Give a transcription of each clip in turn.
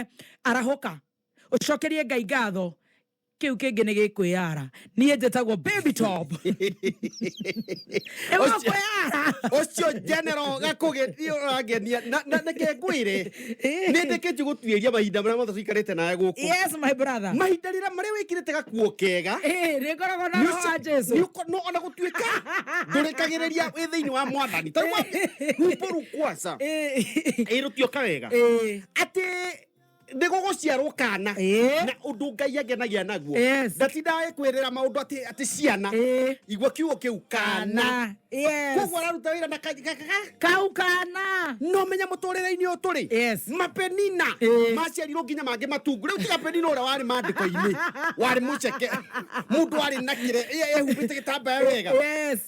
Ngwĩre arahũka, ũcokerie Ngai ngatho, kĩu kĩngĩ nĩ gĩkwĩyara. Niĩ njĩtagwo Baby Top. Ĩgũkwĩyara. Ũcio General Gakũgĩ, niĩ ũrangenia na reke ngwĩre, nĩ ndĩkĩtie gũtuĩria mahinda marĩa mothe tũikarĩte nawe gũkũ. Yes, my brother. Mahinda rĩrĩa marĩa wĩkĩrĩte gakuo kega. Ĩĩ, nĩ ngoragwo na roho wa Jesu. No ona gũtuĩka ndũrĩkagĩrĩria wĩ thĩinĩ wa mwathani ta rĩu humbũru kwanza. Ĩĩ, rũtioka wega atĩ nĩ gũgũciarwo kana. Na ũndũ Ngai angenagia naguo, ndatindaga kwĩrĩra maũndũ atĩ ciana. Igua kiugo kĩu, kana. Koguo araruta wĩra na kau kana. No menya mũtũrĩre-inĩ ũyũ tũrĩ, mapenina maciarirwo nginya mangĩ matungu. Rĩu tiga Penina ũrĩa warĩ maandĩko-inĩ, warĩ mũceke, mũndũ warĩ na kĩre ehumbĩte gĩtambaya wega.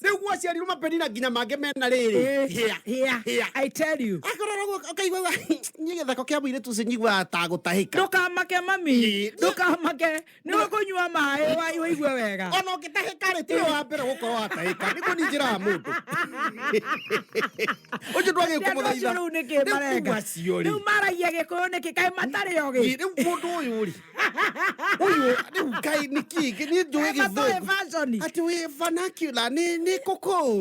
Rĩu gwaciarirwo mapenina nginya mangĩ mena rĩrĩ hĩa. Hĩa. Hĩa. I tell you. Akorora ũkaigua niĩ gĩtheko kĩa mũirĩtu ũcio nyiguaga ta gũtahĩka. Ndũkamake, mami. Ndũkamake, nĩ ũkũnyua maĩ ũigue wega. Ona ũngĩtahĩka rĩ, tiwe wa mbere gũkorwo watahĩka. Nĩguo niĩ njĩraga mũndũ ũcio ndwagĩrĩirwo Andũ acio kũmũthaitha. rĩu nĩkĩ Rĩu mareka? acio rĩ. Rĩu maragia Gĩkũyũ nĩkĩ? Kaĩ matarĩ ogĩ? Ĩ, rĩu mũndũ ũyũ rĩ, ũyũ rĩu kaĩ nĩkĩ niĩ njũĩ Kaĩ matoĩ Gĩthũngũ fashion? Atĩ wĩ vernacular nĩ kũkũ.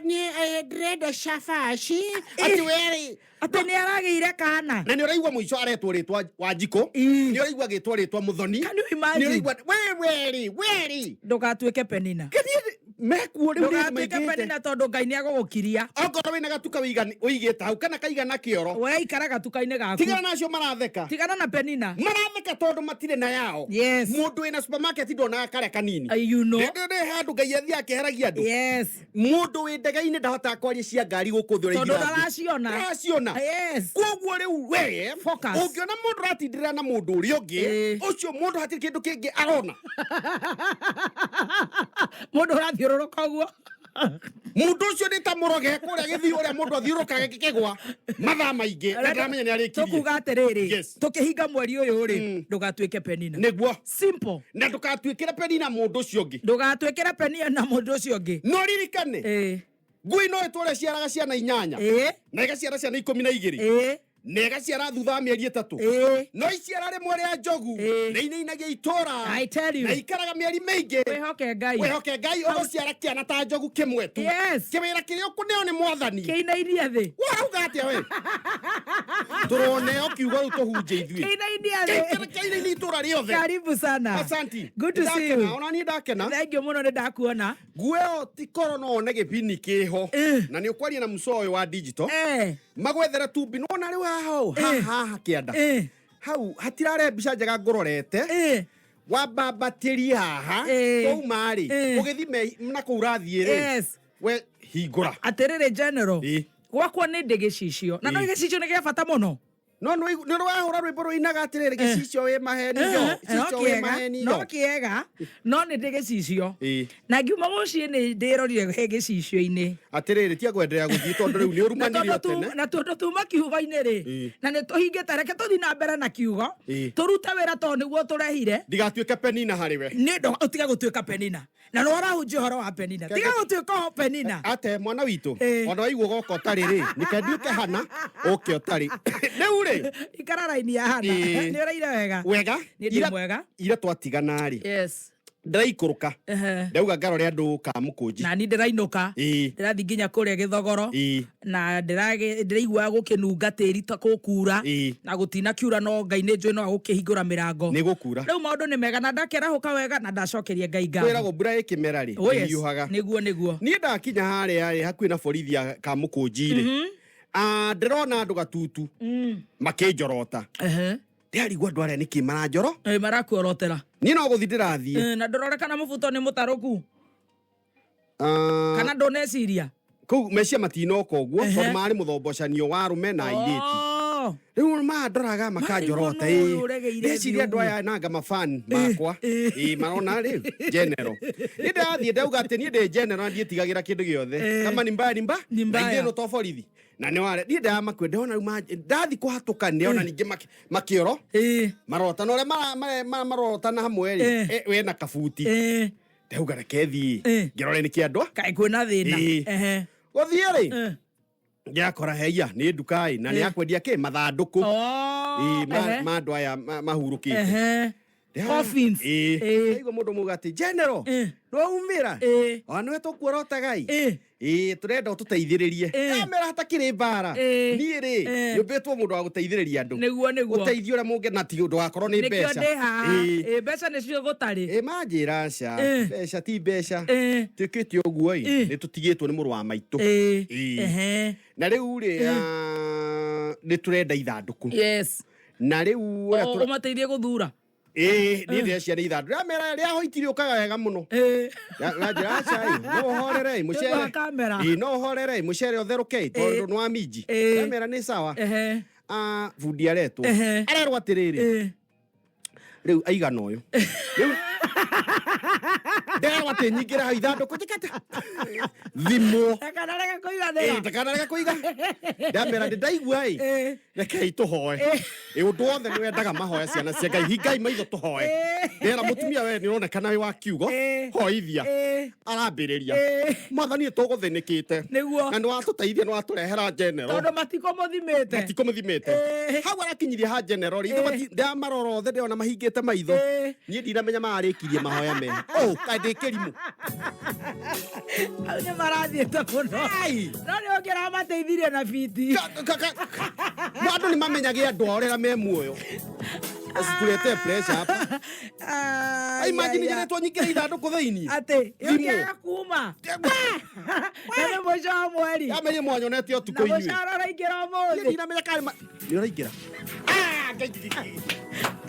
Niĩ ndĩrenda cabaci atĩ werĩ. Atĩ nĩ aragĩire kana. Na nĩ ũraigua mũico aretwo rĩtwa Wanjikũ. Nĩ ũraigua agĩtwo rĩtwa Mũthoni. Can you imagine? Nĩ ũraigua we werĩ werĩ. Ndũgatuĩke Penina. Kĩthiĩ mekuo rĩu rĩrĩ Ndũgatuĩke maingĩhĩte. Penina, tondũ Ngai nĩ agũgũkiria. Okorwo wĩna gatuka ũigĩte hau kana kaigana kĩoro, We ikara gatuka-inĩ gaku. Tigana na acio maratheka. Tigana na Penina. Maratheka tondũ matirĩ na yao. Mũndũ wĩna supermarket ndonaga karĩa kanini. You know. Nĩ handũ Ngai athiaga akĩheragia andũ. Mũndũ wĩ ndege-inĩ ndahotaga kwaria cia ngari gũkũ thĩ ũrĩa Tondũ ingĩrathiĩ. ndaraciona. Ndaraciona. Koguo rĩu we Focus. ũngĩona mũndũ ũratindĩrĩra na mũndũ ũrĩa ũngĩ, ũcio mũndũ hatirĩ kĩndũ kĩngĩ arona. Mũndũ ũrathiũrũrũka ũguo. Mũndũ ũcio nĩ ta mũroge kũrĩa gĩthiĩ, ũrĩa mũndũ athiũrũrũkaga gĩkĩgwa mathaa maingĩ na ndaramenya nĩ arĩkirie. Tũkuga atĩrĩrĩ, tũkĩhinga mweri ũyũ rĩ, ndũgatuĩke Penina. Nĩguo. Simple. Na ndũgatuĩkĩre Penina mũndũ ũcio ũngĩ. Ndũgatuĩkĩre Penina na mũndũ ũcio ũngĩ. No ririkane, ngui no ĩtũre ciaraga ciana inyanya na ĩgaciara ciana 12 na ĩgaciara thutha wa mĩeri 3, no iciara rĩmwe rĩa njogu na inainagia itũra I tell you. na ikaraga mĩeri mĩingĩ. Wĩhoke Ngai. Wĩhoke Ngai, ũgũciara kĩana ta njogu kĩmwe tu. Kĩwĩra kĩrĩa ũkũneo nĩ mwathani Kĩinainie thĩ. Warauga atĩa we? Tũroneo kiugo rĩu tũhunje ithuĩ. Kĩinainie thĩ. Kĩinainie itũra rĩothe. Karibu sana. Asanti. Good to see you. Ndakena, ona niĩ ndakena. Thank you mũno, nĩ ndakuona. Nguo ĩyo ti koro no one gĩbini kĩho na nĩ ũkwaria na mũco ũyũ wa digital magwethere tumbi. Nĩwona rĩu haha ũũ, haha haha kĩanda hau hatirare mbica njega ngũrorete. Wambambatĩrie haha twauma rĩ, ũgĩthime na kũu ũrathiĩ rĩ. We hingũra. Atĩrĩrĩ General, gwakwa nĩ ndĩ gĩcicio na no gĩcicio nĩ gĩa bata mũno. No nĩ wahũra rwĩmbo rũinaga atĩrĩrĩ, gĩcicio wĩ maheni yo, No gĩcicio wĩ kĩega, maheni no yo. kĩega, no nĩ ndĩ gĩcicio na ngiuma mũciĩ nĩ ndĩrorire he gĩcicio-inĩ. Atĩrĩrĩ, tia kwenderea gũthiĩ tondũ rĩu nĩ Na ũrumanire tondũ tene. Na tondũ tuma kiugo-inĩ rĩ, na nĩ tũhingĩte, reke tũthiĩ na mbere na kiugo, tũrute wĩra tondũ nĩguo tũrehire. Ndigatuĩke Penina harĩ we. Nĩ ũtige gũtuĩka Penina, na nĩ warahunjia ũhoro wa Penina, tiga gũtuĩka o Penina. Ate mwana witũ, ona waigua goka ũtarĩ rĩ, nĩke nduĩke Hana ũke ũtarĩ rĩu rĩ. Ikara raini ya Hana. Nĩ ũraire wega? Wega. Nĩ ndĩ mwega. Ira twatigana rĩ, ndĩraikũrũka, ndauga ngarore andũ ka mũkũnji. Na ni ndĩrainũka. Ndĩrathiĩ nginya kũrĩa Gĩthogoro. Na ndĩraigua gũkĩnunga tĩri ta gũkura. Na gũtinakiura, no Ngai nĩ njũĩ no agũkĩhingũra mĩrango. Nĩ gũkura. Rĩu maũndũ nĩ mega na ndakĩarahũka wega na ndacokeria Ngai ngatho. Kwĩragwo mbura ĩkĩmera rĩ, Oh, yes. ĩhiũhaga. Nĩguo. Niĩ ndakinya harĩa rĩ, hakuhĩ na borithi ya Kamũkũnji rĩ, ndĩrona andũ gatutu makĩnjorota. Ndĩrarigwo andũ arĩa nĩkĩ maranjoro. Marakuorotera. Niĩ no gũthiĩ ndĩrathiĩ. Na ndũrore kana mũbuto nĩ mũtarũku. Kana ndũneciria. Kũu meciria matinoka ũguo tondũ marĩ mũthombocanio wa arũme na airĩtu. Rĩu mandoraga makanjorota. Marigwo nũ ũyũ ũregeire Ndeciria thĩ andũ ũguo. aya nanga mafan makwa ĩ marona rĩu general. Niĩ ndĩrathiĩ ndauga atĩ niĩ ndĩ general na ndiĩtigagĩra kĩndũ gĩothe. Kama ni mbaya ni mba. Ni mbaya. Na ithuĩ ĩno to borithi. Na nĩ ware niĩ ndĩramakua ndĩrona rĩu ndathi kũhatũka ndĩrona ningĩ makĩoro marota na ũrĩa marotana hamwe rĩ, we na kabuti. Ndauga reke thiĩ ngĩrore nĩ kĩ andũ Kaĩ kwĩna thĩna? Gũthiĩ rĩ, ngĩakora heia nĩ nduka ĩ na nĩ ya kwendia kĩ mathandũkũ. Ĩĩ, Ehe. ma andũ aya mahurũkĩte. Coffins. Ĩĩ. Ndaigua mũndũ muga atĩ general, nĩwaumĩra. Ona nĩwe tũkuorotaga ĩ. Ĩĩ, tũrenda ũtũteithĩrĩrie. Ndamera hatakĩrĩ mbara. Niĩ rĩ, nyũmbĩtwo mũndũ wa gũteithĩrĩria andũ. Nĩguo, nĩguo. Ũteithio ũrĩa mũngĩ ti ndũgakorwo nĩ Nĩkĩo mbeca. ndĩ haha. Ĩĩ. Ĩĩ, mbeca nĩcio gũtarĩ. Ĩ manjĩra aca, mbeca ti mbeca. Tuĩkĩte ũguo ĩ, nĩ tũtigĩtwo nĩ mũrũ wa maitũ. Ĩĩ. Na rĩu rĩ, nĩ tũrenda ithandũkũ. Na rĩu ũrĩa Ũmateithie gũthura. Ĩĩ, niĩ ndĩrecia nĩ ithandũkũ. Ndĩramera rĩa hoiti rĩũkaga wega mũno. Na njĩra aca ĩ, no ũhorere ĩ, mũcere. Nĩ kamera. Ĩĩ, no ũhorere ĩ, mũcere ũtherũke ĩ, tondũ nĩ wa minji. Ndĩramera nĩ sawa. Ah, bundi aretwo. Arerwo atĩrĩrĩ, rĩu aigana ũyũ. Rĩu nderwo atĩ nyingĩre hau ithandũkũ njĩkate thimwo. Ndakanarega kũiganĩra. Ĩĩ, ndakanarega kũiga. Ndamera ndĩ ndaigua ĩ, rekei tũhoe. Ĩ, ũndũ wothe nĩ wendaga mahoya ciana cia Ngai, hingai maitho tũhoe. Ndera mũtumia we nĩ ũronekana wĩ wa kiugo, hoithia. Arambĩrĩria. Mwathani nĩ tũgũthĩnĩkĩte. Nĩguo. Na nĩ watũteithia, nĩ watũrehera general. Tondũ matikũmũthimĩte. Matikũmũthimĩte. Hau arakinyirie ha general rĩ, ndamarora othe ndĩrona mahingĩte maitho. Niĩ ndinamenya mararĩkirie mahoya meha. Oh, kaĩ ndĩ kĩrimũ. Hau nĩ marathiĩte mũno. Ai! No nĩ ũngĩramateithirie na biti. No andũ nĩ mamenyage andũ ao rĩrĩa me muoyo. Usitulete pressure hapa. Ai, Imagine ai, ai. njeretwo nyingĩre ithandũkũ thĩinĩ. Atĩ, Thimũ. yũkĩaga kuma. Na nĩ mũico wa mweri. Yamenye mwanyonete Na ũtukũ inyuĩ. mũcara ũraingĩra Niĩ ũmũthĩ. ndinamenya kana nĩ ũraingĩra.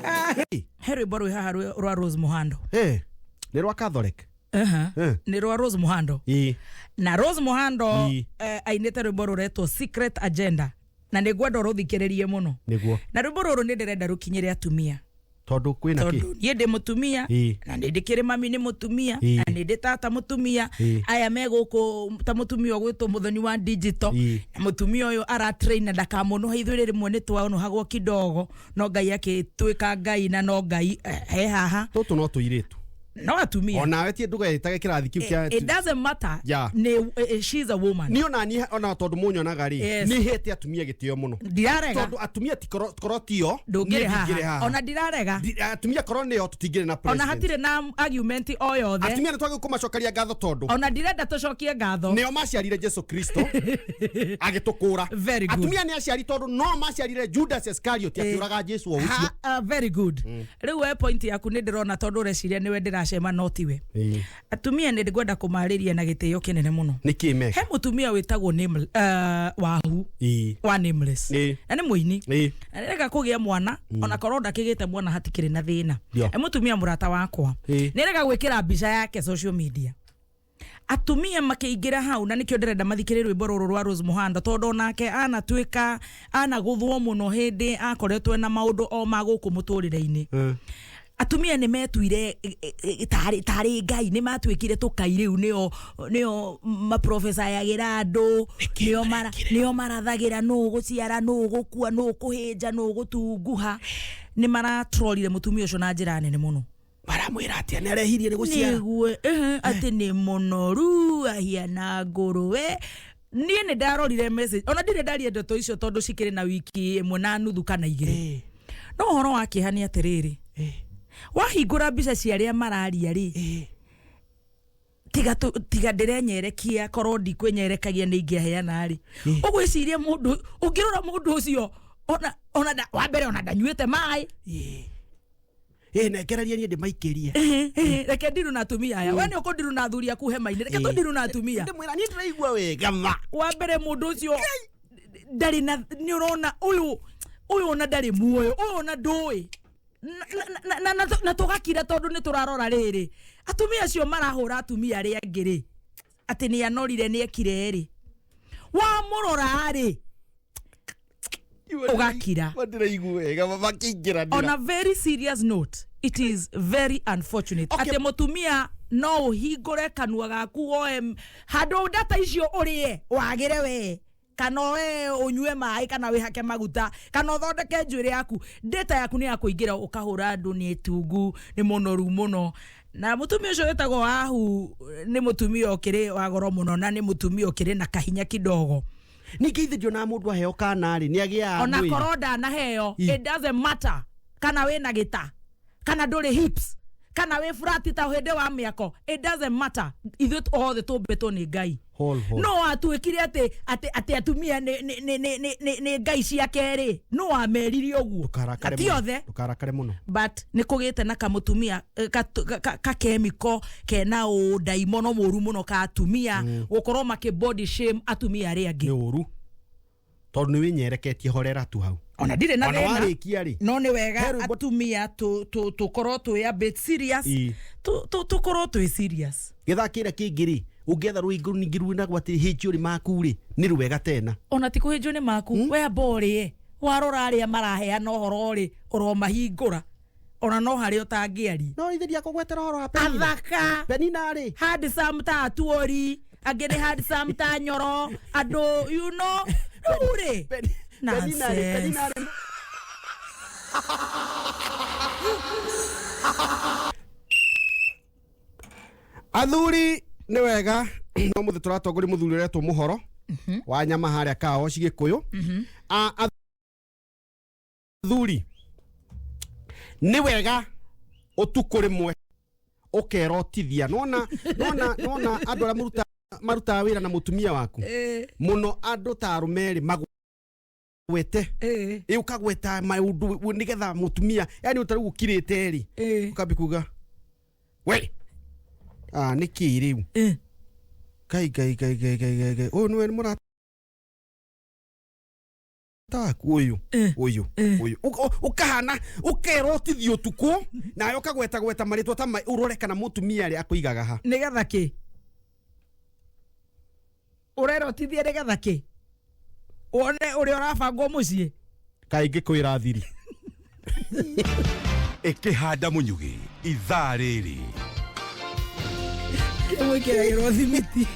Ah, Ngai. He rwĩmbo rwĩ haha rwa Rose Muhando. Nĩ rwa Catholic. Nĩ rwa Rose Muhando. Ĩĩ. Na Rose Muhando Ĩĩ. ainĩte rwĩmbo rũretwo Secret Agenda. Na nĩ ngwenda ũrũthikĩrĩrie mũno. Nĩguo. Na rwĩmbo rũrũ nĩ ndĩrenda rũkinyĩre atumia. Tondũ kwĩna kĩ? Tondũ niĩ ndĩ mũtumia, Ĩĩ. na nĩ ndĩkĩrĩ mami nĩ mũtumia, Ĩĩ. na nĩ ndĩ tata mũtumia. Ĩĩ. Aya me gũkũ ta mũtumia ũgwĩtwo mũthoni wa digital. Ĩĩ. Na mũtumia ũyũ aratrain na ndakamũnũha, ithuĩ rĩmwe nĩ twaũnũhagwo kidogo, no Ngai akĩtuĩka Ngai na no Ngai he haha. Tũtũ no tũirĩtu. No atumia. Onawe ti ndũgetage kĩrathi kĩu kĩa It doesn't matter. Yeah. Nĩ she's a woman. Niĩ ona niĩ ona tondũ mũnyonaga rĩ, nĩ hete atumia gĩtĩo mũno. Ndirarega. Tondũ atumia ti korwo tio, Ndũngĩrĩ niĩ ndingĩrĩ haha. haha. Ona ndirarega. Atumia korwo nĩo tũtingĩrĩ na Ona president. hatirĩ na argument o yothe. Atumia nĩ twagĩrĩirwo kũmacokeria ngatho tondũ Ona ndirenda tũcokie ngatho. nĩo maciarire Jesu Kristo agĩtũkũra. Very good. Atumia nĩ aciari tondũ no maciarire Judas Iscariot akĩũraga Jesu o ũcio. Very good. Rĩu we point yaku nĩ ndĩrona tondũ ũreciria nĩwe ndĩracema no tiwe. Atumia nĩ ngwenda kũmarĩria na gĩtĩo kĩnene mũno. Nĩ kĩ meka? He mũtumia wĩtagwo Wahu wa Nameless. Na nĩ mũini. Na nĩarega kũgĩa mwana, ona korwo ndakĩgĩte mwana hatikĩrĩ na thĩna. Ndio. He mũtumia mũrata wakwa. Nĩarega gwĩkĩra mbica yake social media. Atumia makĩingĩra hau, na nĩkĩo ndĩrenda mathikĩrĩrie rwĩmbo rũrũ rwa Rose Muhando, tondũ onake anatuĩka anagũthwo mũno hĩndĩ akoretwo na maũndũ o ma gũkũ mũtũrĩre-inĩ. Atumia nĩ metuire tarĩ Ngai, nĩ matuĩkire tũkai rĩu, nĩo maprofesayagĩra andũ, nĩo marathagĩra nũ gũciara, nũ gũkua, nũ kũhĩnja, nũ gũtunguha. Nĩ maratrolire mũtumia ũcio na njĩra nene mũno. Maramwĩra atĩa nĩ arehirie nĩ gũciara? Nĩguo, atĩ nĩ mũnoru, ahiana ngũrwe. Niĩ nĩ ndarorire message, ona ndirĩ ndaria ndeto icio tondũ cikĩrĩ na wiki ĩmwe na nuthu kana igĩrĩ. No ũhoro wa kĩeha nĩ atĩrĩrĩ, wahingũra mbica cia arĩa mararia rĩ, tiga ndĩrenyerekia, korwo ndikwĩnyerekagia nĩ ingĩaheana rĩ. Ũgwĩciria mũndũ, ũngĩrora mũndũ ũcio, ona wa mbere ona ndanyuĩte maĩ. Nengereria niĩ ndĩmaikĩrie. Reke ndiru na atumia aya. We nĩ ũkũndiru na athuri aku hema-inĩ. Reke tũndiru na atumia. Ndĩmwĩra niĩ ndĩraigua wega ma. Wa mbere mũndũ ũcio ndarĩ na, nĩ ũrona ũyũ ona ndarĩ muoyo, ũyũ ona ndũĩ. Na tũgakira tondũ nĩ tũrarora rĩrĩ. Atumia acio marahũra atumia arĩa angĩ rĩ, atĩ nĩ anorire, nĩ ekire rĩ. Wamũrora rĩ, ũgakira. Ndĩraigua wega, makĩingĩra On a very serious note, it is very unfortunate. Okay. Atĩ mũtumia no ũhingũre kanua gaku woe handũ data icio ũrĩe wagĩre we, kana we ũnyue maĩ, kana wĩhake maguta, kana ũthondeke njuĩrĩ yaku. Data yaku nĩ ya kũingĩra ũkahũra andũ nĩ tungu, nĩ mũnoru mũno. Na mũtumia ũcio wĩtagwo Wahu nĩ mũtumia ũkĩrĩ wa goro mũno, na nĩ mũtumia ũkĩrĩ na kahinya kidogo. Ningĩ ithe ndionaga mũndũ aheo kana rĩ, nĩ agĩaga Ona mwĩrĩ. korwo ndanaheo, Ĩ. it doesn't matter kana wĩna gĩta, kana ndũrĩ hips, kana wĩ flat ta hĩndĩ wa mĩako, it doesn't matter. Ithuĩ othe tũmbĩtwo nĩ Ngai. Hol, hol. No atuĩkire atĩ atumia nĩ ngai ciake rĩ, no amerire ũguo? Ndũkarakare Ti mũno. othe. Ndũkarakare mũno. But nĩ kũgĩte na kamũtumia kakemiko kena ũndaimono mũru mũno ka atumia gũkorwo makĩ body shame atumia arĩa Nĩ angĩ. ũru tondũ nĩ wĩnyereketie. Horera tu hau. Ona ndirĩ na Ona thĩna. warĩkia rĩ, No nĩ wega He rwĩmbo- atumia tũkorwo twĩ a bit serious. Tũkorwo twĩ serious. Gĩthaa kĩrĩa kĩngĩ rĩ, ũngĩetha rwĩngũ ningĩ rwĩnagwo atĩ hĩnjio rĩ maku rĩ, nĩ rwega tena. Ona ti kũhĩnjwo nĩ maku, we amba ũrĩe. Warora arĩa maraheana ũhoro rĩ, ũromahingũra, ona no harĩa ũtangĩaria. No ithe ndiakũgwetera ũhoro wa Penina. Athaka. Penina rĩ, Handsome ta Atuori, angĩ nĩ handsome ta Nyoro, andũ rĩu rĩ. Penina rĩ, Penina Nonsense. rĩ, athuri nĩ wega no mũthĩ tũratongoria mũthuri ũretwo mũhoro wa nyama harĩa kaoci Gĩkũyũ. Athuri, nĩ wega ũtukũ rĩmwe ũkerotithia. Nona andũ arĩa marutaga wĩra na mũtumia waku mũno, andũ ta arũme rĩ, magwete ĩ ũkagweta maũndũ nĩgetha mũtumia, yani ũtarĩu ũkirĩte rĩ, ũkambia kuga we nĩ kĩ rĩu? Ngai, Ngai, Ngai, Ngai, Ngai, Ngai, Ngai, ũyũ nĩwe mũrata waku ũyũ? Ũyũ ũyũ ũkahana ũkerotithia ũtukũ nawe ũkagweta gweta marĩtwa ta ũrore kana mũtumia rĩ akũigaga ha. Nĩgetha kĩ? Ũrerotithia nĩgetha kĩ? Wone ũrĩa ũrabangwo mũciĩ? Kaingĩ kwĩra thiri. Ĩkĩhanda mũnyugĩ ithaa rĩrĩ. Kĩmwĩkĩragĩrwo thimiti,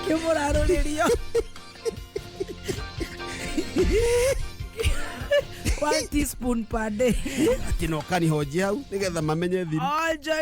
kĩmũrarũrĩrio 1 teaspoon per day. Atĩ no kanihonjia hau nĩgetha mamenye thiri. All join.